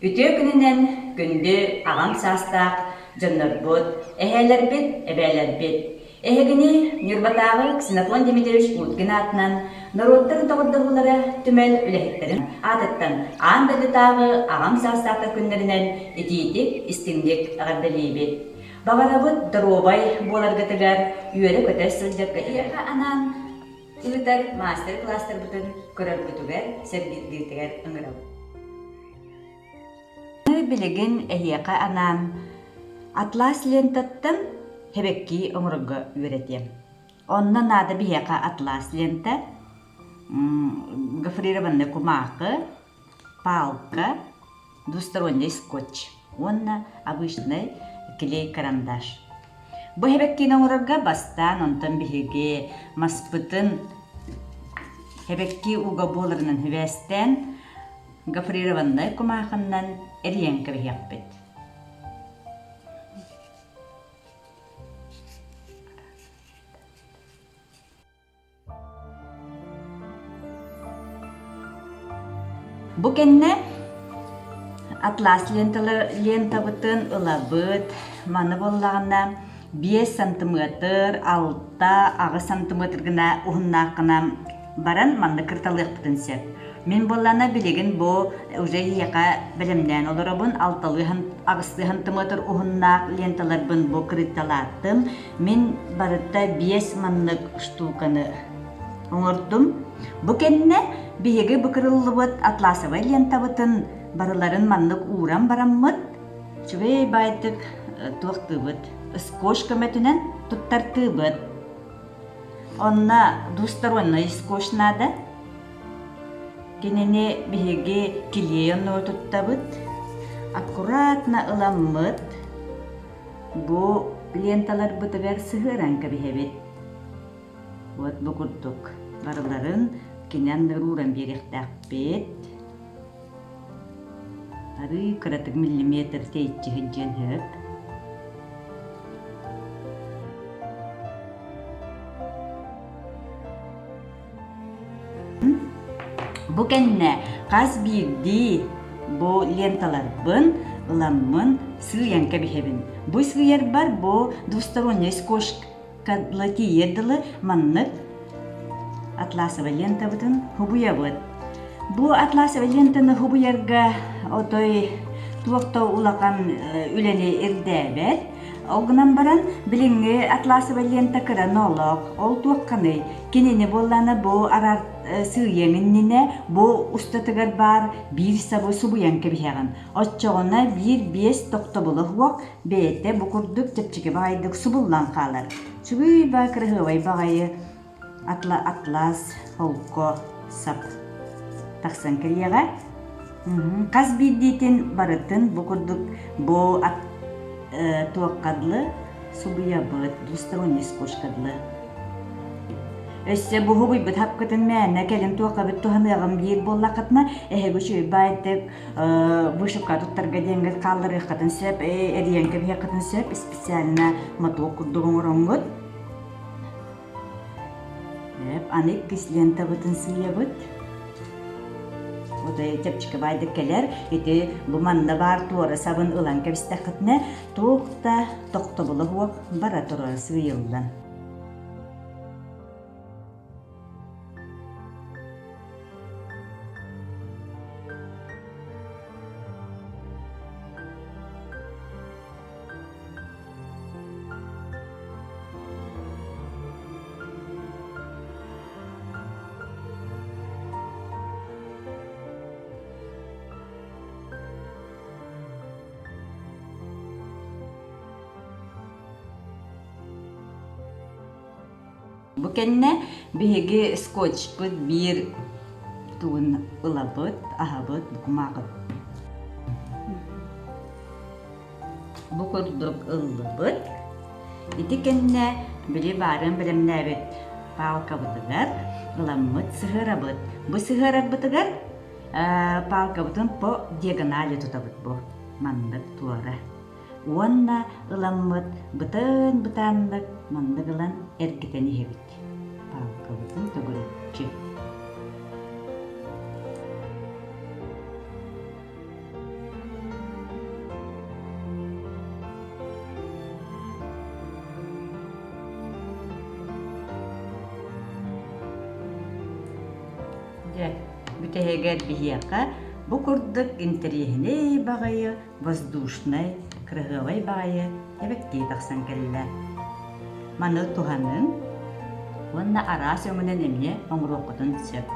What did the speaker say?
Үтүө күнүнэн күндү аҕам саастаах дьоннорбут, эһээлэрбит, эбээлэрбит! Эһигини Ньурбатааҕы Ксенофонт Дмитриевич Уткин аатынан норуоттар доҕордоһуулара түмэл үлэһиттэрин аатыттан аан дойдутааҕы аҕам саастаахтар күннэринэн итиитик, истиҥник эҕэрдэлиибит! Баҕарабыт доруобай буоларгытыгар, үөрэ-көтө сылдьарга эһиэхэ анаан ыытар маастар-кылаастарбытын көрөргүтүгэр, сэргииргитигэр ыҥырабыт. Билигин эһиэхэ анаан атлас лентаттан хэбэккии оҥорорго үөрэтиэм. Онно наада биһиэхэ атлас лента, гофрированный кумаахы, палка, двусторонний скотч уонна обычный клей-карандаш. Бу хэбэккиини оҥорорго бастаан онтон биһиги маспытын хэбэккии ууга буоларынан сибээстээн гофрированнай кумаахыннан эрийэн кэбиһиэхпит. Бу кэннэ атлас лентабытын ылабыт. Маны буоллаҕына 5 сантиметр, 6, 8 сантиметр гына уһуннаах гына баран манна кырталыахпытын сөп. Мин буоллаҕына билигин бу уже эһиэхэ бэлэмнээн олоробун. Алталыы аҕыстыы сантиметр уһуннаах ленталарбын бу кырытталааттым. Мин барыта биэс маннык штуканы оҥордум. Бу кэннэ биһиги бу кырыллыбыт атласовай лентабытын барыларын маннык ууран бараммыт, үчүгэй баайдык туохтуубут, скотч көмөтүнэн туттартыыбыт. Онно двусторонний скотч наада. Кинини биһиги килиэй оннугар туттабыт. Аккуратно ыламмыт, Бу ленталарбытыгар сыһыаран кэбиһэбит. Вот бу курдук барыларын кини анныгар ууран биэриэхтээхпит. Арыы кыратык миллиметр тэйиччи сылдьыан сөп. Бу кэннэ хас биирдии бу ленталарбын ыламмын сыыйан кэбиһэбин. Бу сыыйарбар бу двусторонняй скошка тиийэр дылы маннык атласовай лентабытын хубуйабыт. Бу атласовай лентаны хубуйарга отой туох да улахан үлэни ирдээбэт. Ол гынан баран, билиҥҥи атласовай лента кыра ноолоох. Ол туохханый? Кинини буоллаана бу араар сыыйыаҥ иннинэ бу устатыгар баар биир сабы субуйан кэбиһэҕин. Оччоҕуна биир-биэс тохтобула суох бэйэтэ бу курдук чэпчэки баҕайдык субуллан хаалар. Үчүгэй баа кыраһыабай баҕайы атла атлас холко сап тахсан кэлиэҕэ. Хас биирдиитин барытын бу курдук бу ат туохха дылы субуйабыт, двусторонний скошка дылы. Өссө буһугуйбут хапкытын мээнэ кэлин туоххабыт туһаныаҕым диир буоллаххытына, эһиги үчүгэй баайдык вышивка туттарга диэҥҥит хаалларыаххытын сөп, эрийэн кэбиһиэххитин сөп, специально мотуок курдук оҥороҥҥут. Аны иккис лентабытын сыыйабыт. Отой чэпчэки баайдык кэлэр. Ити бу манна баар туора сабын ылан кэбистэххитинэ, туох да тохтобула суох бара турар сыыйыллан. Бу кэннэ биһиги скотчпут биир тугун ылабыт, аһабыт, бу кумааҕы. Бу курдук ыллыбыт. Ити кэннэ били баарын бэлэмнээбит паалкабытыгар ыламмыт сыһыарабыт. Бу сыһыарарбытыгар паалкабытын по диагонали тутабыт бу маннык туора. Уонна ыламмыт бытаан-бытааннык маннык ылан эргитэн иһэбит. Паалкабытын төгүрүччү. Дьэ, бүтэһигэр биһиэхэ бу курдук интэриэһинэй баҕайы воздушнай, кыраһыабай баҕайы эбэктии тахсан кэллэ. Маны туһаныҥ уонна араас өҥүнэн эмиэ оҥоруоххутун сөп.